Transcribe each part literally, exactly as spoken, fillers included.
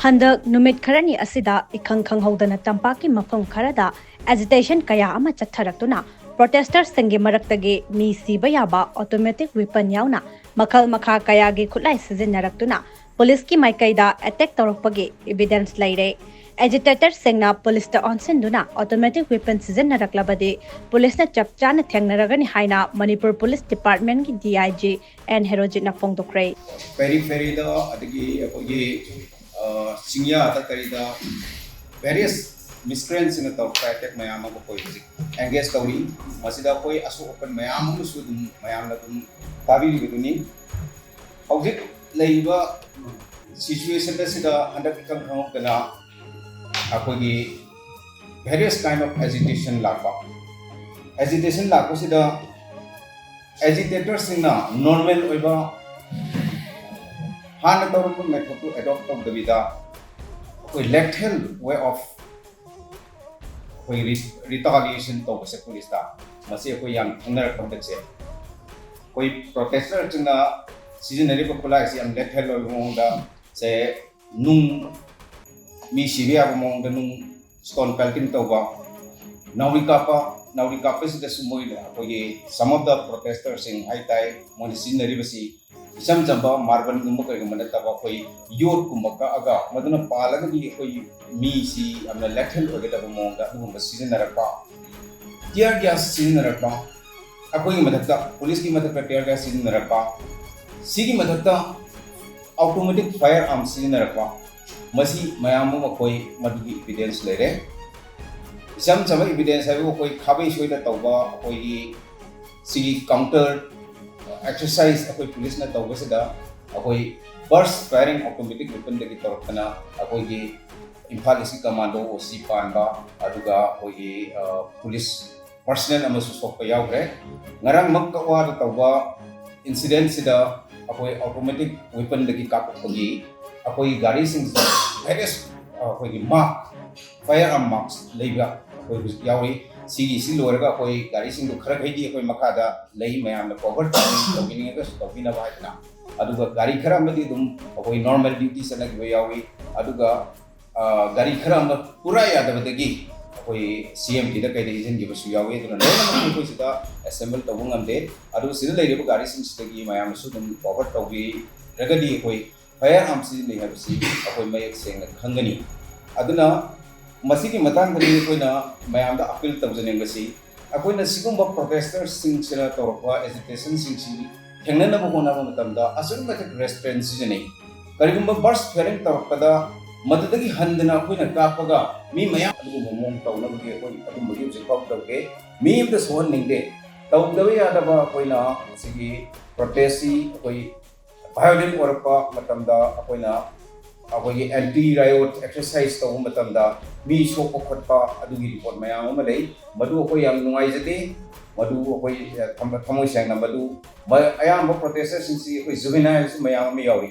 ꯍꯟꯗꯛ ꯅꯨꯃꯤꯠ ꯈꯔꯅꯤ ꯑꯁꯤꯗ ꯏꯈꯪ ꯈꯪꯍꯧꯗꯅ ꯇꯝꯄꯥꯛꯀꯤ ꯃꯐꯝ ꯈꯔꯗ agitation ꯀꯌꯥ ꯑꯃ ꯆꯠꯊꯔꯛꯇꯨꯅ protesters ꯁꯤꯡꯒꯤ ꯃꯔꯛꯇꯒꯤ ꯃꯤ ꯁꯤꯕ ꯌꯥꯕ automatic weapon ꯌꯥꯎꯅ ꯃꯈꯜ ꯃꯈꯥ ꯀꯌꯥꯒꯤ ꯈꯨꯠꯂꯥꯏ ꯁꯤꯖꯤꯟꯅꯔꯛꯇꯨꯅ ꯄꯨꯂꯤꯁꯀꯤ ꯃꯥꯏꯀꯩꯗ attack ꯇꯧꯔꯛꯄꯒꯤ evidence ꯂꯩꯔꯦ꯫ Agitator ꯁꯤꯡꯅ ꯄꯨꯂꯤꯁꯇ ꯑꯣꯟꯁꯤꯟꯗꯨꯅ automatic weapon ꯁꯤꯖꯤꯟꯅꯔꯛꯂꯕꯗꯤ ꯄꯨꯂꯤꯁꯅ ꯆꯞ ꯆꯥꯅ ꯊꯦꯡꯅꯔꯒꯅꯤ ꯍꯥꯏꯅ ꯃꯅꯤꯄꯨꯔ ꯄꯨꯂꯤꯁ ꯗꯤꯄꯥꯔꯠꯃꯦꯟꯒꯤ D I G N ꯍꯦꯔꯣꯖꯤꯠꯅ ꯐꯣꯡꯗꯣꯛꯈ꯭ꯔꯦ꯫ Periphery ꯗ ꯑꯗꯒꯤ ꯑꯩꯈꯣꯏꯒꯤ ꯆꯤꯡꯌꯥꯗ ꯀꯔꯤꯗ various miscreant ꯁꯤꯡꯅ ꯇꯧꯔꯛꯄ attack ꯃꯌꯥꯝ ꯑꯃ ꯑꯩꯈꯣꯏ ꯍꯧꯖꯤꯛ engage ꯇꯧꯔꯤ꯫ ꯃꯁꯤꯗ ꯑꯩꯈꯣꯏ ꯑꯁꯣꯛ ꯑꯄꯟ ꯃꯌꯥꯝ ꯑꯃꯁꯨ ꯑꯗꯨꯝ ꯃꯌꯥꯝꯅ ꯑꯗꯨꯝ ꯇꯥꯕꯤꯔꯤꯕꯗꯨꯅꯤ꯫ ꯍꯧꯖꯤꯛ ꯂꯩꯔꯤꯕ situation ꯑꯁꯤꯗ ꯍꯟꯗꯛ ꯏꯈꯪ ꯈꯪꯍꯧꯗꯅ ꯑꯩꯈꯣꯏꯒꯤ various kind of agitation ꯂꯥꯛꯄ꯫ Agitation ꯂꯥꯛꯄꯁꯤꯗ agitator ꯁꯤꯡꯅ normal ꯑꯣꯏꯕ ꯍꯥꯟꯅ ꯇꯧꯔꯝꯕ method ꯇꯨ adopt ꯇꯧꯗꯕꯤꯗ ꯑꯩꯈꯣꯏ lethal way of ꯑꯩꯈꯣꯏ retaliation ꯇꯧꯕꯁꯦ ꯄꯨꯂꯤꯁꯇ, ꯃꯁꯤ ꯑꯩꯈꯣꯏ ꯌꯥꯝ ꯊꯦꯡꯅꯔꯛꯄ ꯍꯟꯗꯛꯁꯦ꯫ ꯑꯩꯈꯣꯏ protester ꯁꯤꯡꯅ ꯁꯤꯖꯤꯟꯅꯔꯤꯕ ꯈꯨꯠꯂꯥꯏꯁꯤ ꯌꯥꯝ lethal ꯑꯣꯏꯕ ꯃꯑꯣꯡꯗ ꯁꯦ ꯅꯨꯡ ꯃꯤ ꯁꯤꯕ ꯌꯥꯕ ꯃꯑꯣꯡꯗ ꯅꯨꯡ stone pelting ꯇꯧꯕ, ꯅꯥꯎꯔꯤ ꯀꯥꯞꯄ꯫ ꯅꯥꯎꯔꯤ ꯀꯥꯞꯄꯁꯤꯗꯁꯨ ꯃꯣꯏꯅ ꯑꯩꯈꯣꯏꯒꯤ some of the protester ꯁꯤꯡ ꯍꯥꯏꯇꯥꯔꯦ, ꯃꯣꯏꯅ ꯁꯤꯖꯤꯟꯅꯔꯤꯕꯁꯤ ꯏꯆꯝ ꯆꯝꯕ marble ꯒꯨꯝꯕ ꯀꯩꯒꯨꯝꯕ ꯅꯠꯇꯕ ꯑꯩꯈꯣꯏ ꯌꯣꯠꯀꯨꯝꯕ ꯀꯛꯑꯒ ꯃꯗꯨꯅ ꯄꯥꯜꯂꯒꯗꯤ ꯑꯩꯈꯣꯏ ꯃꯤꯁꯤ ꯌꯥꯝꯅ lethal ꯑꯣꯏꯒꯗꯕ ꯃꯑꯣꯡꯗ ꯑꯗꯨꯒꯨꯝꯕ ꯁꯤꯖꯤꯟꯅꯔꯛꯄ, tear gas ꯁꯤꯖꯤꯟꯅꯔꯛꯄ, ꯑꯩꯈꯣꯏꯒꯤ ꯃꯊꯛꯇ ꯄꯨꯂꯤꯁꯀꯤ ꯃꯊꯛꯇ tear gas ꯁꯤꯖꯤꯟꯅꯔꯛꯄ, ꯁꯤꯒꯤ ꯃꯊꯛꯇ automatic firearm ꯁꯤꯖꯤꯟꯅꯔꯛꯄ, ꯃꯁꯤ ꯃꯌꯥꯝ ꯑꯃ ꯑꯩꯈꯣꯏ ꯃꯗꯨꯒꯤ evidence ꯂꯩꯔꯦ꯫ ꯏꯆꯝ ꯆꯝꯕ evidence ꯍꯥꯏꯕꯕꯨ ꯑꯩꯈꯣꯏ ꯈꯥꯕꯩ ꯁꯣꯏꯗ ꯇꯧꯕ ꯑꯩꯈꯣꯏꯒꯤ ꯁꯤꯒꯤ counter exercise ꯑꯩꯈꯣꯏ ꯄꯨꯂꯤꯁꯅ ꯇꯧꯕꯁꯤꯗ ꯑꯩꯈꯣꯏ burst firing automatic weapon ꯗꯒꯤ ꯇꯧꯔꯛꯇꯅ ꯑꯩꯈꯣꯏꯒꯤ ꯏꯝꯐꯥꯜ ꯏꯁꯀꯤ commando O C ꯄꯥꯟꯕ ꯑꯗꯨꯒ ꯑꯩꯈꯣꯏꯒꯤ ꯄꯨꯂꯤꯁ personnel ꯑꯃꯁꯨ ꯁꯣꯛꯄ ꯌꯥꯎꯈ꯭ꯔꯦ꯫ ꯉꯔꯥꯡꯃꯛ ꯀꯛꯋꯥꯗ ꯇꯧꯕ incident ꯁꯤꯗ ꯑꯩꯈꯣꯏ automatic weapon ꯗꯒꯤ ꯀꯥꯞꯄꯛꯄꯒꯤ ꯑꯩꯈꯣꯏꯒꯤ ꯒꯥꯔꯤꯁꯤꯡꯁꯤꯗ various ꯑꯩꯈꯣꯏꯒꯤ mark, firearm marks ꯂꯩꯕ ꯑꯩꯈꯣꯏ ꯍꯧꯖꯤꯛ ꯌꯥꯎꯔꯤ꯫ ꯁꯤꯒꯤ ꯁꯤ ꯂꯣꯏꯔꯒ ꯑꯩꯈꯣꯏ ꯒꯥꯔꯤꯁꯤꯡꯗꯣ ꯈꯔꯈꯩꯗꯤ ꯑꯩꯈꯣꯏ ꯃꯈꯥꯗ ꯂꯩ, ꯃꯌꯥꯝꯅ cover ꯇꯧꯕꯤ-, ꯇꯧꯕꯤꯅꯤꯡꯉꯒꯁꯨ ꯇꯧꯕꯤꯅꯕ ꯍꯥꯏꯗꯅ꯫ ꯑꯗꯨꯒ ꯒꯥꯔꯤ ꯈꯔ ꯑꯃꯗꯤ ꯑꯗꯨꯝ ꯑꯩꯈꯣꯏ normal duty ꯆꯠꯅꯈꯤꯕ ꯌꯥꯎꯏ꯫ ꯑꯗꯨꯒ, ꯑ, ꯒꯥꯔꯤ ꯈꯔ ꯑꯃ ꯄꯨꯔꯥ ꯌꯥꯗꯕꯗꯒꯤ ꯑꯩꯈꯣꯏ C M T ꯗ ꯀꯩꯗ ꯏꯟꯁꯤꯟꯈꯤꯕꯁꯨ ꯌꯥꯎꯏ꯫ ꯑꯗꯨꯅ ꯂꯣꯏꯅꯃꯛ ꯑꯩꯈꯣꯏ ꯁꯤꯗ assemble ꯇꯧꯕ ꯉꯝꯗꯦ꯫ ꯑꯗꯨ ꯁꯤꯗ ꯂꯩꯔꯤꯕ ꯒꯥꯔꯤꯁꯤꯡꯁꯤꯗꯒꯤ ꯃꯌꯥꯝꯅꯁꯨ ꯑꯗꯨꯝ cover ꯇꯧꯕꯤꯔꯒꯗꯤ ꯑꯩꯈꯣꯏ fire arm ꯁꯤꯖꯤꯟꯅꯩ ꯍꯥꯏꯕꯁꯤ ꯑꯩꯈꯣꯏ ꯃꯌꯦꯛ ꯁꯦꯡꯅ ꯈꯪꯒꯅꯤ꯫ ꯑꯗꯨꯅ ꯃꯁꯤꯒꯤ ꯃꯇꯥꯡꯗꯗꯤ ꯑꯩꯈꯣꯏꯅ ꯃꯌꯥꯝꯗ appeal ꯇꯧꯖꯅꯤꯡꯕꯁꯤ, ꯑꯩꯈꯣꯏꯅ ꯁꯤꯒꯨꯝꯕ protester ꯁꯤꯡꯁꯤꯅ ꯇꯧꯔꯛꯄ agitation ꯁꯤꯡꯁꯤ ꯊꯦꯡꯅꯅꯕ ꯍꯣꯠꯅꯕ ꯃꯇꯝꯗ ꯑꯁꯨꯛꯀꯤ ꯃꯇꯤꯛ restraint ꯁꯤꯖꯤꯟꯅꯩ꯫ ꯀꯔꯤꯒꯨꯝꯕ burst firing ꯇꯧꯔꯛꯄꯗ ꯃꯗꯨꯗꯒꯤ ꯍꯟꯗꯅ ꯑꯩꯈꯣꯏꯅ ꯀꯥꯞꯄꯒ ꯃꯤ ꯃꯌꯥꯝ ꯑꯗꯨꯒꯨꯝꯕ ꯃꯑꯣꯡ ꯇꯧꯅꯕꯒꯤ ꯑꯩꯈꯣꯏ ꯑꯗꯨꯝꯕꯒꯤ ꯍꯧꯖꯤꯛ ꯐꯥꯎ ꯇꯧꯗꯦ꯫ ꯃꯤ ꯑꯃꯇ ꯁꯣꯛꯍꯟꯅꯤꯡꯗꯦ꯫ ꯇꯧꯗꯕ ꯌꯥꯗꯕ ꯑꯩꯈꯣꯏꯅ ꯁꯤꯒꯤ protest ꯁꯤ ꯑꯩꯈꯣꯏ violent ꯑꯣꯏꯔꯛꯄ ꯃꯇꯝꯗ ꯑꯩꯈꯣꯏꯅ ꯑꯩꯈꯣꯏꯒꯤ anti riot exercise ꯇꯧꯕ ꯃꯇꯝꯗ ꯃꯤ ꯁꯣꯛꯄ ꯈꯣꯠꯄ ꯑꯗꯨꯒꯤ report ꯃꯌꯥꯝ ꯑꯃ ꯂꯩ꯫ ꯃꯗꯨ ꯑꯩꯈꯣꯏ ꯌꯥꯝ ꯅꯨꯡꯉꯥꯏꯖꯗꯦ꯫ ꯃꯗꯨ ꯑꯩꯈꯣꯏ, ꯑ, ꯊꯝ-, ꯊꯃꯣꯏ ꯁꯦꯡꯅ ꯃꯗꯨ ꯃ-, ꯑꯌꯥꯝꯕ protester ꯁꯤꯡꯁꯤ ꯑꯩꯈꯣꯏ juvenile ꯁꯨ ꯃꯌꯥꯝ ꯑꯃ ꯌꯥꯎꯔꯤ꯫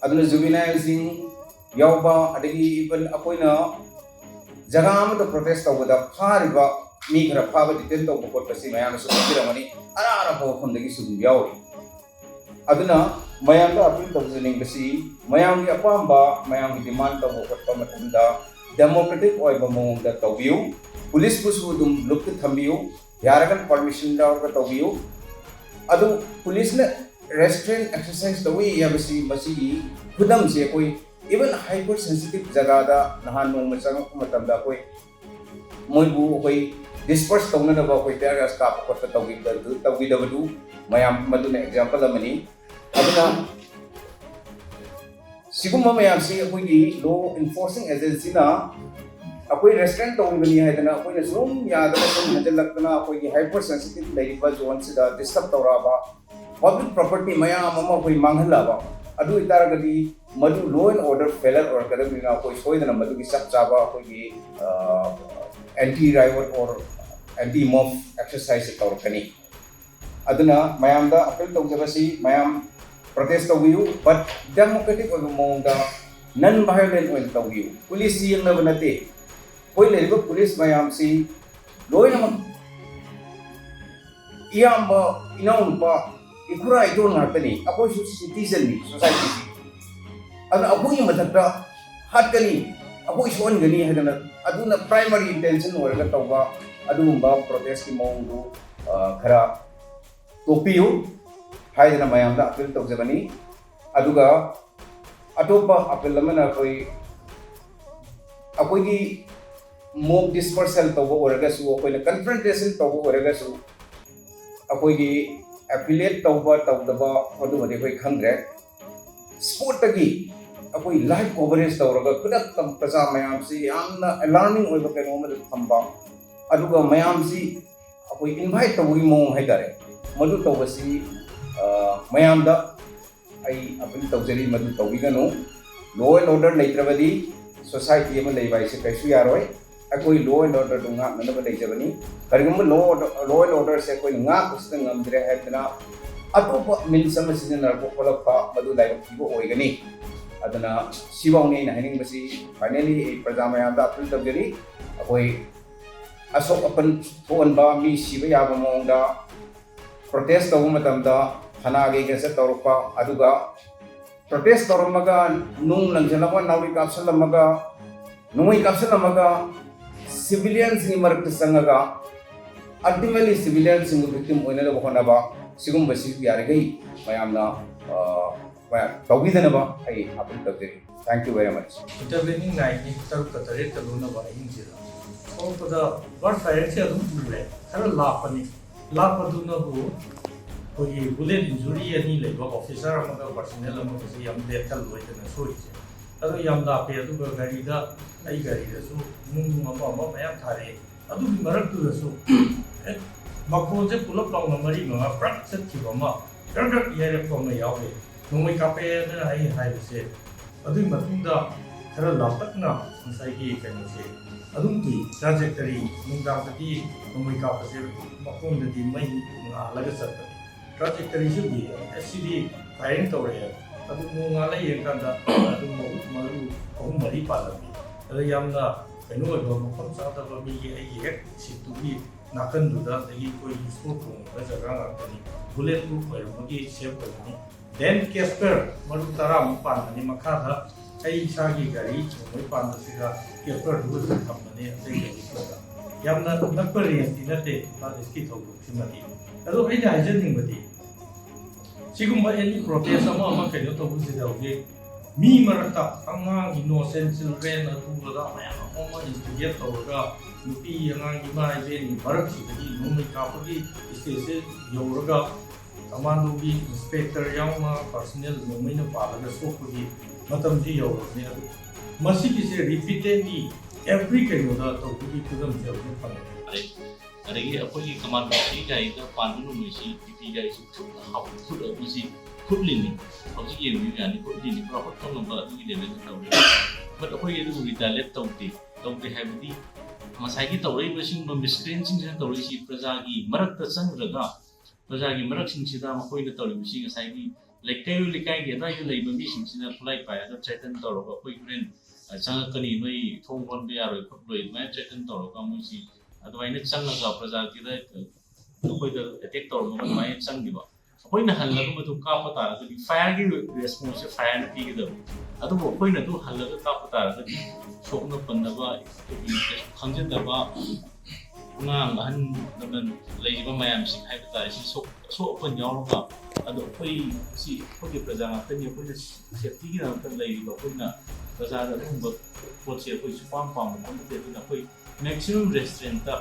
ꯑꯗꯨꯅ juvenile ꯁꯤꯡ ꯌꯥꯎꯕ, ꯑꯗꯒꯤ even ꯑꯩꯈꯣꯏꯅ ꯖꯒꯥ ꯑꯃꯗ protest ꯇꯧꯕꯗ ꯐꯥꯔꯤꯕ ꯃꯤ ꯈꯔ ꯐꯥꯕ, detain ꯇꯧꯕ ꯈꯣꯠꯄꯁꯤ ꯃꯌꯥꯝꯅꯁꯨ ꯈꯪꯕꯤꯔꯝꯒꯅꯤ꯫ ꯑꯔꯥꯞ ꯑꯔꯥꯞꯄ ꯃꯐꯝꯗꯒꯤ ꯁꯨꯝ ꯌꯥꯎꯔꯤ꯫ ꯑꯗꯨꯅ ꯃꯌꯥꯝꯗ appeal ꯇꯧꯖꯅꯤꯡꯕꯁꯤ, ꯃꯌꯥꯝꯒꯤ ꯑꯄꯥꯝꯕ, ꯃꯌꯥꯝꯒꯤ demand ꯇꯧꯕ ꯈꯣꯠꯄ ꯃꯇꯝꯗ democratic ꯑꯣꯏꯕ ꯃꯑꯣꯡꯗ ꯇꯧꯕꯤꯌꯨ꯫ Police ꯄꯨꯁꯨ ꯑꯗꯨꯝ ꯂꯨꯞꯇ ꯊꯝꯕꯤꯌꯨ, ꯌꯥꯔꯒꯅ permission ꯂꯧꯔꯒ ꯇꯧꯕꯤꯌꯨ꯫ ꯑꯗꯨ police ꯅ restraint exercise ꯇꯧꯏ ꯍꯥꯏꯕꯁꯤ, ꯃꯁꯤꯒꯤ ꯈꯨꯗꯝꯁꯦ ꯑꯩꯈꯣꯏ even hyper sensitive ꯖꯒꯥꯗ ꯅꯍꯥꯟ ꯅꯣꯡꯃ ꯆꯪꯉꯛꯄ ꯃꯇꯝꯗ ꯑꯩꯈꯣꯏ ꯃꯣꯏꯕꯨ ꯑꯩꯈꯣꯏ disperse ꯇꯧꯅꯅꯕ ꯑꯩꯈꯣꯏ tear gas ꯀꯥꯞꯄ ꯈꯣꯠꯄ ꯇꯧꯈꯤꯕꯗꯨ, ꯇꯧꯈꯤꯗꯕꯗꯨ ꯃꯌꯥꯝ, ꯃꯗꯨꯅ example ꯑꯃꯅꯤ꯫ ꯑꯗꯨꯅ ꯁꯤꯒꯨꯝꯕ ꯃꯌꯥꯝꯁꯤ ꯑꯩꯈꯣꯏꯒꯤ law enforcing agency ꯅ ꯑꯩꯈꯣꯏ restraint ꯇꯧꯔꯤꯕꯅꯤ ꯍꯥꯏꯗꯅ ꯑꯩꯈꯣꯏꯅ ꯁꯨꯝ ꯌꯥꯗꯅ ꯁꯨꯝ ꯍꯦꯟꯖꯜꯂꯛꯇꯅ ꯑꯩꯈꯣꯏꯒꯤ hyper sensitive ꯂꯩꯔꯤꯕ zone ꯁꯤꯗ disturb ꯇꯧꯔꯛꯑꯕ, public property ꯃꯌꯥꯝ ꯑꯃ ꯑꯩꯈꯣꯏ ꯃꯥꯡꯍꯜꯂꯛꯑꯕ, ꯑꯗꯨ ꯑꯣꯏꯇꯥꯔꯒꯗꯤ ꯃꯗꯨ law and order failure ꯑꯣꯏꯔꯛꯀꯗꯕꯅꯤꯅ ꯑꯩꯈꯣꯏ ꯁꯣꯏꯗꯅ ꯃꯗꯨꯒꯤ ꯆꯞ ꯆꯥꯕ ꯑꯩꯈꯣꯏꯒꯤ, ꯑ, anti riot or anti mob exercise ꯇꯧꯔꯛꯀꯅꯤ꯫ ꯑꯗꯨꯅ ꯃꯌꯥꯝꯗ appeal ꯇꯧꯖꯕꯁꯤ, ꯃꯌꯥꯝ protest ꯇꯧꯕꯤꯌꯨ, but democratic ꯑꯣꯏꯕ ꯃꯑꯣꯡꯗ non violent ꯑꯣꯏꯅ ꯇꯧꯕꯤꯌꯨ꯫ Police ꯁꯤ ꯌꯦꯡꯅꯕ ꯅꯠꯇꯦ꯫ ꯑꯩꯈꯣꯏ ꯂꯩꯔꯤꯕ police ꯃꯌꯥꯝꯁꯤ ꯂꯣꯏꯅꯃꯛ ꯏꯌꯥꯝꯕ, ꯏꯅꯥꯎꯅꯨꯄꯥ, ꯏꯈꯨꯔꯥ ꯏꯇꯣꯟ ꯉꯥꯛꯇꯅꯤ, ꯑꯩꯈꯣꯏꯁꯨ citizenꯅꯤ, societyꯁꯤ꯫ ꯑꯗꯨꯅ ꯑꯩꯈꯣꯏꯒꯤ ꯃꯊꯛꯇ ꯍꯥꯠꯀꯅꯤ, ꯑꯩꯈꯣꯏ ꯁꯣꯛꯍꯟꯒꯅꯤ ꯍꯥꯏꯗꯅ, ꯑꯗꯨꯅ primary intention ꯑꯣꯏꯔꯒ ꯇꯧꯕ ꯑꯗꯨꯒꯨꯝꯕ protestꯀꯤ ꯃꯑꯣꯡꯗꯨ, ꯑ, ꯈꯔ ꯇꯣꯛꯄꯤꯌꯨ ꯍꯥꯏꯗꯅ ꯃꯌꯥꯝꯗ appeal ꯇꯧꯖꯕꯅꯤ꯫ ꯑꯗꯨꯒ ꯑꯇꯣꯞꯄ appeal ꯑꯃꯅ ꯑꯩꯈꯣꯏ, ꯑꯩꯈꯣꯏꯒꯤ mob dispersal ꯇꯧꯕ ꯑꯣꯏꯔꯒꯁꯨ, ꯑꯩꯈꯣꯏꯅ confrontation ꯇꯧꯕ ꯑꯣꯏꯔꯒꯁꯨ, ꯑꯩꯈꯣꯏꯒꯤ affiliate ꯇꯧꯕ ꯇꯧꯗꯕ ꯑꯗꯨꯃꯗꯤ ꯑꯩꯈꯣꯏ ꯈꯪꯗ꯭ꯔꯦ꯫ Spotꯇꯒꯤ ꯑꯩꯈꯣꯏ live coverage ꯇꯧꯔꯒ ꯈꯨꯗꯛꯇ ꯄ꯭ꯔꯖꯥ ꯃꯌꯥꯝꯁꯤ ꯌꯥꯝꯅ alarming ꯑꯣꯏꯕ ꯀꯩꯅꯣ ꯑꯃꯗ ꯊꯝꯕ, ꯑꯗꯨꯒ ꯃꯌꯥꯝꯁꯤ ꯑꯩꯈꯣꯏ invite ꯇꯧꯕꯒꯤ ꯃꯑꯣꯡ ꯍꯥꯏꯇꯥꯔꯦ, ꯃꯗꯨ ꯇꯧꯕꯁꯤ, ꯑ, ꯃꯌꯥꯝꯗ ꯑꯩ appeal ꯇꯧꯖꯔꯤ, ꯃꯗꯨ ꯇꯧꯕꯤꯒꯅꯨ꯫ Law and order ꯂꯩꯇ꯭ꯔꯕꯗꯤ society ꯑꯃ ꯂꯩꯕ ꯍꯥꯏꯁꯦ ꯀꯩꯁꯨ ꯌꯥꯔꯣꯏ꯫ ꯑꯩꯈꯣꯏ law and orderꯗꯨ ꯉꯥꯛꯅꯅꯕ ꯂꯩꯖꯕꯅꯤ꯫ ꯀꯔꯤꯒꯨꯝꯕ law order, law and orderꯁꯦ ꯑꯩꯈꯣꯏꯅ ꯉꯥꯛꯄꯁꯤꯗ ꯉꯝꯗ꯭ꯔꯦ ꯍꯥꯏꯗꯅ ꯑꯇꯣꯞꯄ means ꯑꯃ ꯁꯤꯖꯤꯟꯅꯔꯛꯄ ꯈꯣꯠꯂꯛꯄ, ꯃꯗꯨ ꯂꯥꯏꯕꯛ ꯊꯤꯕ ꯑꯣꯏꯒꯅꯤ꯫ ꯑꯗꯨꯅ ꯁꯤꯐꯥꯎꯅꯤ ꯑꯩꯅ ꯍꯥꯏꯅꯤꯡꯕꯁꯤ꯫ Finally, ꯑꯩ ꯄ꯭ꯔꯖꯥ ꯃꯌꯥꯝꯗ appeal ꯇꯧꯖꯔꯤ, ꯑꯩꯈꯣꯏ ꯑꯁꯣꯛ ꯑꯄꯟ ꯊꯣꯛꯍꯟꯕ, ꯃꯤ ꯁꯤꯕ ꯌꯥꯕ ꯃꯑꯣꯡꯗ protest ꯇꯧꯕ ꯃꯇꯝꯗ ꯊꯅꯥꯒꯤ againstꯇ ꯇꯧꯔꯛꯄ, ꯑꯗꯨꯒ protest ꯇꯧꯔꯝꯃꯒ ꯅꯨꯡ ꯂꯪꯁꯤꯜꯂꯝꯃꯒ, ꯅꯥꯎꯔꯤ ꯀꯥꯞꯁꯤꯜꯂꯝꯃꯒ, ꯅꯣꯡꯃꯩ ꯀꯥꯞꯁꯤꯜꯂꯝꯃꯒ, civilianꯁꯤꯡꯒꯤ ꯃꯔꯛꯇ ꯆꯪꯉꯒ ultimately civilianꯁꯤꯡꯕꯨ victim ꯑꯣꯏꯅꯅꯕ ꯍꯣꯠꯅꯕ, ꯁꯤꯒꯨꯝꯕꯁꯤ ꯌꯥꯔꯤꯈꯩ ꯃꯌꯥꯝꯅ, ꯑ, ꯃꯌꯥꯝ ꯇꯧꯕꯤꯗꯅꯕ ꯑꯩ appeal ꯇꯧꯖꯔꯤ꯫ Thank you very much꯫ Intervening nightꯅꯤ, ꯇꯔꯨꯛꯀ ꯇꯔꯦꯠꯀ ꯂꯣꯟꯅꯕ ꯑꯍꯤꯡꯁꯤꯗ꯫ ꯊꯣꯛꯂꯛꯄꯗ bird fireꯁꯦ ꯑꯗꯨꯝ ꯎꯔꯦ, ꯈꯔ ꯂꯥꯞꯄꯅꯤ꯫ ꯂꯥꯛꯄꯗꯨꯅꯕꯨ ꯑꯩꯈꯣꯏꯒꯤ bullet injury ꯑꯅꯤ ꯂꯩꯕ officer ꯑꯃꯒ personnel ꯑꯃꯒꯁꯦ ꯌꯥꯝ lethal ꯑꯣꯏꯗꯅ ꯁꯣꯛꯏꯁꯦ꯫ ꯑꯗꯣ ꯌꯥꯝ ꯂꯥꯞꯄꯦ, ꯑꯗꯨꯒ ꯒꯥꯔꯤꯗ, ꯑꯩ ꯒꯥꯔꯤꯗꯁꯨ ꯅꯨꯡ ꯑꯃ ꯑꯃ ꯃꯌꯥꯝ ꯊꯥꯔꯛꯑꯦ꯫ ꯑꯗꯨꯒꯤ ꯃꯔꯛꯇꯨꯗꯁꯨ ꯍꯦꯛ ꯃꯈꯣꯟꯁꯦ ꯄꯨꯂꯞ ꯂꯥꯎꯅ ꯃꯔꯤ ꯃꯉꯥ ꯄ꯭ꯔꯛ ꯆꯠꯈꯤꯕ ꯑꯃ, ꯒ꯭ꯔꯛ ꯒ꯭ꯔꯛ ꯌꯩꯔꯛꯄ ꯑꯃ ꯌꯥꯎꯔꯦ꯫ ꯅꯣꯡꯃꯩ ꯀꯥꯞꯄꯛꯑꯦꯅ ꯑꯩ ꯍꯥꯏꯕꯁꯦ, ꯑꯗꯨꯒꯤ ꯃꯇꯨꯡꯗ ꯈꯔ ꯂꯥꯞꯇꯛꯅ ꯉꯁꯥꯏꯒꯤ ꯀꯩꯅꯣꯁꯦ ꯑꯗꯨꯝ ꯎꯏ, trajectory, ꯅꯨꯡꯗꯥꯡꯗꯗꯤ ꯅꯣꯡꯃꯩ ꯀꯥꯞꯄꯁꯦ ꯃꯈꯣꯡꯗꯗꯤ ꯃꯩ ꯉꯥꯜꯂꯒ ꯆꯠꯄꯅꯤ꯫ Trajectoryꯁꯨ ꯎꯏ, ꯑꯦ, ꯁꯤꯗꯤ firing ꯇꯧꯔꯛꯑꯦ꯫ ꯑꯗꯨ ꯅꯣꯡꯉꯥꯜꯂ ꯌꯦꯡꯀꯥꯟꯗ ꯑꯗꯨꯝ ꯃꯍꯨꯠ ꯃꯔꯨ ꯑꯍꯨꯝ ꯃꯔꯤ ꯄꯥꯜꯂꯝꯃꯤ꯫ ꯑꯗ ꯌꯥꯝꯅ ꯀꯩꯅꯣ ꯑꯣꯏꯕ, ꯃꯐꯝ ꯆꯥꯗꯕ, ꯃꯤꯒꯤ, ꯑꯩꯒꯤ ꯍꯦꯛ seatꯇꯨꯒꯤ ꯅꯥꯀꯟꯗꯨꯗ, ꯑꯗꯒꯤ ꯑꯩꯈꯣꯏ spot ꯊꯣꯡꯕ ꯖꯒꯥ ꯉꯥꯛꯇꯅꯤ꯫ ꯕꯨꯂꯦꯠ ꯄ꯭ꯔꯨꯐ ꯑꯣꯏꯔꯝꯕꯒꯤ ꯁꯦꯐ ꯑꯣꯏꯕꯅꯤ꯫ ꯗꯦꯟ ꯀꯦꯁꯄꯔ ꯃꯔꯨ ꯇꯔꯥꯃꯨꯛ ꯄꯥꯟꯕꯅꯤ꯫ ꯃꯈꯥꯗ ꯑꯩ ꯏꯁꯥꯒꯤ ꯒꯥꯔꯤ ꯅꯣꯡꯃꯩ ꯄꯥꯟꯕꯁꯤꯒ ꯀꯦꯁꯄꯔꯗꯨꯒꯁꯨ ꯊꯝꯕꯅꯤ ꯑꯇꯩ ꯒꯥꯔꯤ ꯈꯔꯗ꯫ ꯌꯥꯝꯅ ꯅꯛꯄ ꯔꯦꯟꯖꯇꯤ ꯅꯠꯇꯦ ꯏꯝꯐꯥꯜ ꯏꯁꯀꯤ ꯊꯧꯗꯣꯛꯁꯤꯃꯗꯤ꯫ ꯑꯗꯣ ꯑꯩꯅ ꯍꯥꯏꯖꯅꯤꯡꯕꯗꯤ, ꯁꯤꯒꯨꯝꯕ ꯑꯦꯅꯤ ꯄ꯭ꯔꯣꯇꯦꯁ ꯑꯃ ꯑꯃ ꯀꯩꯅꯣ ꯇꯧꯕꯁꯤꯗ ꯍꯧꯖꯤꯛ ꯃꯤ ꯃꯔꯛꯇ ꯑꯉꯥꯡ, ꯏꯅꯣꯁꯦꯟ ꯆꯤꯜꯗ꯭ꯔꯦꯟ, ꯑꯗꯨ ꯑꯗꯥ ꯃꯌꯥꯝ ꯑꯃ ꯏꯟꯁꯇꯤꯒꯦꯠ ꯇꯧꯔꯒ, ꯅꯨꯄꯤ ꯑꯉꯥꯡ, ꯏꯃꯥ ꯏꯕꯦꯟꯒꯤ ꯃꯔꯛꯁꯤꯗꯒꯤ ꯅꯣꯡꯃꯩ ꯀꯥꯞꯄꯒꯤ ꯁ꯭ꯇꯦꯖꯁꯦ ꯌꯧꯔꯒ, ꯀꯃꯥꯟꯗꯣꯒꯤ ꯏꯟꯁꯄꯦꯛꯇꯔ ꯌꯥꯎꯅ ꯄꯔꯁꯅꯦꯜ ꯅꯣꯡꯃꯩꯅ ꯄꯥꯜꯂꯒ ꯁꯣꯛꯄꯒꯤ ꯃꯇꯝꯁꯤ ꯌꯧꯔꯕꯅꯤ꯫ ꯑꯗꯨ ꯃꯁꯤꯒꯤꯁꯦ ꯔꯤꯄꯤꯇꯦꯗꯂꯤ ꯑꯦꯚ꯭ꯔꯤ ꯀꯩꯅꯣꯗ ꯇꯧꯕꯒꯤ ꯈꯨꯗꯝꯁꯦ ꯍꯧꯖꯤꯛ ꯐꯪꯉꯦ꯫ ꯑꯗꯒꯤ ꯑꯩꯈꯣꯏꯒꯤ ꯀꯃꯥꯟꯗꯣꯒꯤ ꯒꯥꯔꯤꯗ ꯄꯥꯟꯕ ꯅꯣꯡꯃꯩꯁꯤ ꯕꯤ ꯄꯤ ꯒꯥꯔꯤꯁꯤ ꯈꯨꯠ ꯍꯥꯞ-, ꯈꯨꯠ ꯑꯃꯁꯤ ꯈꯨꯠꯂꯤꯅꯤ꯫ ꯍꯧꯖꯤꯛ ꯌꯦꯡꯕꯤꯌꯨ ꯌꯥꯅꯤ, ꯈꯨꯠꯂꯤꯅꯤ ꯄꯨꯔꯥ ꯍꯨꯠ ꯊꯣꯛꯂꯝꯕ ꯑꯗꯨꯒꯤ ꯂꯦꯚꯦꯜꯗ ꯇꯧꯔꯦ꯫ ꯕꯠ ꯑꯩꯈꯣꯏꯒꯤ ꯑꯗꯨꯕꯨ ꯔꯤꯇꯥꯂꯦꯠ ꯇꯧꯗꯦ꯫ ꯇꯧꯗꯦ ꯍꯥꯏꯕꯗꯤ ꯉꯁꯥꯏꯒꯤ ꯇꯧꯔꯛꯏꯕ ꯁꯤꯒꯨꯝꯕ ꯃꯤꯁꯀ꯭ꯔꯤꯌꯦꯟꯁꯤꯡꯁꯤꯅ ꯇꯧꯔꯛꯏꯁꯤ ꯄ꯭ꯔꯖꯥꯒꯤ ꯃꯔꯛꯇ ꯆꯪꯈ꯭ꯔꯒ, ꯄ꯭ꯔꯖꯥꯒꯤ ꯃꯔꯛꯁꯤꯡꯁꯤꯗ ꯃꯈꯣꯏꯅ ꯇꯧꯔꯤꯕꯁꯤ ꯉꯁꯥꯏꯒꯤ ꯂꯩꯀꯥꯏ ꯂꯩꯀꯥꯏꯒꯤ ꯑꯗꯨꯋꯥꯏꯗ ꯂꯩꯕ ꯃꯤꯁꯤꯡꯁꯤꯅ ꯈꯨꯠꯂꯥꯏ ꯄꯥꯏꯔꯒ ꯊ꯭ꯔꯦꯇꯟ ꯇꯧꯔꯒ, "ꯑꯩꯈꯣꯏ ꯍꯣꯔꯦꯟ, ꯑ, ꯆꯪꯉꯛꯀꯅꯤ, ꯅꯣꯏ ꯊꯣꯡ ꯂꯣꯟꯕ ꯌꯥꯔꯣꯏ ꯈꯣꯠꯂꯣꯏ" ꯑꯗꯨꯃꯥꯏꯅ ꯊ꯭ꯔꯦꯇꯟ ꯇꯧꯔꯒ ꯃꯣꯏꯁꯤ ꯑꯗꯨꯃꯥꯏꯅ ꯆꯪꯉꯒ ꯄ꯭ꯔꯖꯥꯒꯤꯗ, ꯑ, ꯑꯩꯈꯣꯏꯗ ꯑꯦꯇꯦꯛ ꯇꯧꯔꯝꯃꯒ ꯑꯗꯨꯃꯥꯏꯅ ꯆꯪꯈꯤꯕ꯫ ꯑꯩꯈꯣꯏꯅ ꯍꯜꯂꯒ ꯃꯗꯨ ꯀꯥꯞꯄ ꯇꯥꯔꯒꯗꯤ ꯐꯥꯌꯔꯒꯤ ꯔꯦꯁꯄꯣꯟꯁꯁꯦ ꯐꯥꯌꯔꯅ ꯄꯤꯒꯗꯕꯅꯤ꯫ ꯑꯗꯨꯕꯨ ꯑꯩꯈꯣꯏꯅ ꯑꯗꯨ ꯍꯜꯂꯒ ꯀꯥꯞꯄ ꯇꯥꯔꯒꯗꯤ ꯁꯣꯛꯅ ꯄꯟꯅꯕ, ꯑꯩꯈꯣꯏꯒꯤ ꯈꯪꯖꯤꯟꯗꯕ ꯑꯉꯥꯡ ꯑꯍꯟ ꯂꯃꯟ ꯂꯩꯔꯤꯕ ꯃꯌꯥꯝꯁꯤꯡ ꯍꯥꯏꯕ ꯇꯥꯔꯦ, ꯁꯤ ꯁꯣꯛ-, ꯑꯁꯣꯛ ꯑꯄꯟ ꯌꯥꯎꯔꯒ, ꯑꯗꯣ ꯑꯩꯈꯣꯏ ꯁꯤ ꯑꯩꯈꯣꯏꯒꯤ ꯄ꯭ꯔꯖꯥ ꯉꯥꯛꯇꯅꯤ, ꯑꯩꯈꯣꯏꯅ ꯁꯦꯐꯇꯤꯒꯤꯗꯃꯛꯇ ꯂꯩꯔꯤꯕ ꯑꯩꯈꯣꯏꯅ ꯄ꯭ꯔꯖꯥꯗ ꯑꯗꯨꯒꯨꯝꯕ ꯄꯣꯠꯁꯦ ꯑꯩꯈꯣꯏ ꯁꯨꯄꯥꯝ ꯄꯥꯝꯕ ꯄꯣꯠ ꯅꯠꯇꯦ꯫ ꯑꯗꯨꯅ ꯑꯩꯈꯣꯏ ꯃꯦꯛꯁꯤꯃꯝ ꯔꯦꯁꯇ꯭ꯔꯦꯟꯇ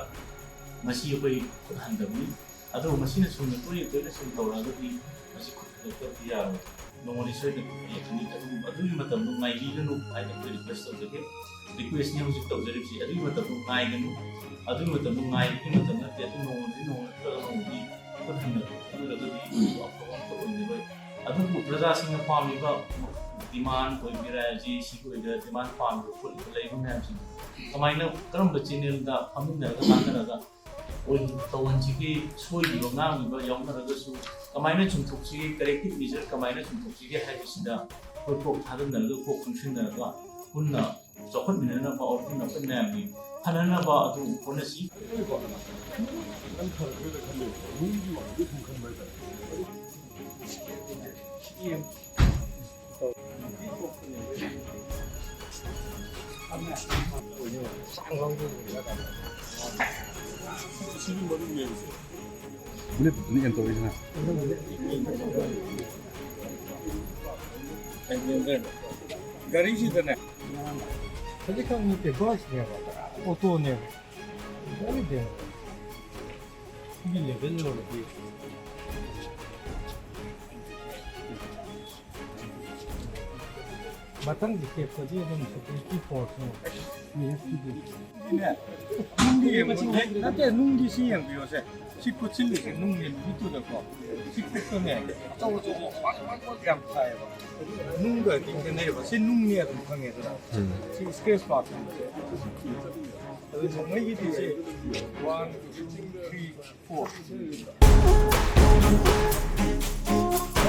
ꯃꯁꯤ ꯑꯩꯈꯣꯏ ꯈꯨꯠ ꯍꯟꯗꯕꯅꯤ꯫ ꯑꯗꯨꯕꯨ ꯃꯁꯤꯅ ꯁꯨꯝ ꯇꯣꯏꯅ ꯇꯣꯏꯅ ꯁꯨꯝ ꯇꯧꯔꯛꯑꯒꯗꯤ ꯃꯁꯤ ꯈꯨꯠ ꯍꯟꯗꯣꯛꯇꯕꯗꯤ ꯌꯥꯔꯣꯏ꯫ ꯅꯣꯡꯃꯗꯤ ꯁꯣꯏꯗꯅ ꯈꯨꯠ ꯍꯜꯂꯛꯀꯅꯤ꯫ ꯑꯗꯨ, ꯑꯗꯨꯒꯤ ꯃꯇꯝꯗꯣ ꯉꯥꯏꯕꯤꯒꯅꯨ ꯍꯥꯏꯅ ꯑꯩꯈꯣꯏ ꯔꯤꯀ꯭ꯋꯦꯁ ꯇꯧꯖꯒꯦ꯫ ꯔꯤꯀ꯭ꯋꯦꯁꯅꯤ ꯍꯧꯖꯤꯛ ꯇꯧꯖꯔꯤꯕꯁꯤ꯫ ꯑꯗꯨꯒꯤ ꯃꯇꯝꯗꯣ ꯉꯥꯏꯒꯅꯨ꯫ ꯑꯗꯨꯒꯤ ꯃꯇꯝꯗꯣ ꯉꯥꯏꯕꯒꯤ ꯃꯇꯝ ꯅꯠꯇꯦ꯫ ꯑꯗꯨ ꯅꯣꯡꯃꯗꯤ ꯅꯣꯡꯃ ꯅꯠꯇ꯭ꯔꯒ ꯅꯣꯡꯃꯗꯤ ꯈꯨꯠ ꯍꯟꯗꯕ ꯑꯣꯏꯔꯒꯗꯤ ꯑꯐꯕ ꯑꯝꯇ ꯑꯣꯏꯅꯔꯣꯏ꯫ ꯑꯗꯨꯕꯨ ꯄ꯭ꯔꯖꯥꯁꯤꯡꯅ ꯄꯥꯝꯃꯤꯕ ꯗꯤꯃꯥꯟ ꯑꯣꯏꯒꯦꯔꯥ, ꯖꯦ ꯑꯦ ꯁꯤꯒꯤ ꯑꯣꯏꯒꯦꯔꯥ, ꯗꯤꯃꯥꯟ ꯄꯥꯝꯃꯤꯕ ꯈꯣꯠꯂꯤꯕ ꯂꯩꯔꯤꯕ ꯃꯌꯥꯝꯁꯤꯡ ꯀꯃꯥꯏꯅ, ꯀꯔꯝꯕ ꯆꯦꯅꯦꯜꯗ ꯐꯝꯃꯤꯟꯅꯔꯒ ꯇꯥꯟꯅꯔꯒ ꯑꯣꯏ-, ꯇꯧꯍꯟꯁꯤꯒꯦ, ꯁꯣꯏꯈꯤꯕ ꯉꯥꯡꯈꯤꯕ ꯌꯥꯎꯅꯔꯒꯁꯨ ꯀꯃꯥꯏꯅ ꯆꯨꯝꯊꯣꯛꯁꯤꯒꯦ, ꯀꯔꯦꯛꯇꯤꯞ ꯃꯦꯖꯔ ꯀꯃꯥꯏꯅ ꯆꯨꯝꯊꯣꯛꯁꯤꯒꯦ ꯍꯥꯏꯕꯁꯤꯗ ꯑꯩꯈꯣꯏ ꯀꯣꯛ ꯊꯥꯗꯅꯔꯒ, ꯀꯣꯛ ꯄꯨꯟꯁꯤꯟꯅꯔꯒ ꯄꯨꯟꯅ ꯆꯥꯎꯈꯠꯃꯤꯟꯅꯅꯕ, ꯑꯣꯔ ꯄꯨꯟꯅ ꯑꯩꯈꯣꯏ ꯃꯌꯥꯝꯒꯤ ꯐꯅꯅꯕ ꯑꯗꯨ ꯍꯣꯠꯅꯁꯤ꯫ ꯅꯪ ꯐꯔꯛꯀꯗ꯭ꯔꯥ ꯈꯜꯂꯦ, ꯅꯨꯡꯒꯤ ꯋꯥꯈꯜꯗꯤ ꯁꯨꯝ ꯈꯟꯕ ꯍꯥꯏꯇꯥꯔꯦ꯫ ꯕꯨꯂꯦꯠ ꯄ꯭ꯔꯨꯐꯇꯨꯅ ꯑꯦꯝ ꯇꯧꯔꯛꯏꯁꯤꯅ꯫ ꯒꯥꯔꯤꯁꯤꯗꯅꯦ꯫ ꯍꯧꯖꯤꯛꯀꯥꯟ ꯅꯠꯇꯦ, ꯕꯁꯅꯦꯕ, ꯑꯣꯇꯣꯅꯦꯕ꯫ ꯒꯥꯔꯤꯗꯦ꯫ ꯁꯤꯒꯤ ꯂꯦꯚꯦꯜ ꯌꯧꯔꯗꯤ꯫ ꯃꯊꯪꯒꯤ ꯇꯦꯛꯇꯗꯤ ꯑꯗꯨꯝ ꯁꯦꯀ꯭ꯌꯨꯔꯤꯇꯤ ꯐꯣꯔꯁꯅꯦ꯫ ꯅꯦ, ꯅꯨꯡꯗꯤ ꯌꯦꯡꯉꯨ-, ꯅꯠꯇꯦ, ꯅꯨꯡꯗꯤ ꯁꯤ ꯌꯦꯡꯕꯤꯌꯣꯁꯦ꯫ ꯁꯤ ꯀꯨꯠꯁꯤꯜꯂꯤꯁꯦ ꯅꯨꯡꯅꯦ, ꯃꯤꯠꯇꯨꯗꯀꯣ꯫ ꯁꯤ ꯀꯨꯠꯄꯅꯦ꯫ ꯑꯆꯧ ꯑꯆꯧꯕ ꯄꯥꯛ ꯄꯥꯛ ꯄꯥꯛ ꯌꯥꯝ ꯊꯥꯏꯌꯦꯕ꯫ ꯅꯨꯡꯒꯗꯤ ꯈꯦꯠꯅꯩꯌꯦꯕ꯫ ꯁꯤ ꯅꯨꯡꯅꯦ ꯑꯗꯨꯝ ꯈꯪꯉꯦꯗꯅ꯫ ꯎꯝ꯫ ꯁꯤ ꯁ꯭ꯀ꯭ꯔꯦꯆ ꯃꯥꯔꯛ꯫ ꯑꯗꯨ ꯅꯣꯡꯃꯩꯒꯤꯗꯤ ꯁꯤ ꯋꯥꯟ, ꯇꯨ, ꯊ꯭ꯔꯤ, ꯐꯣꯔ꯫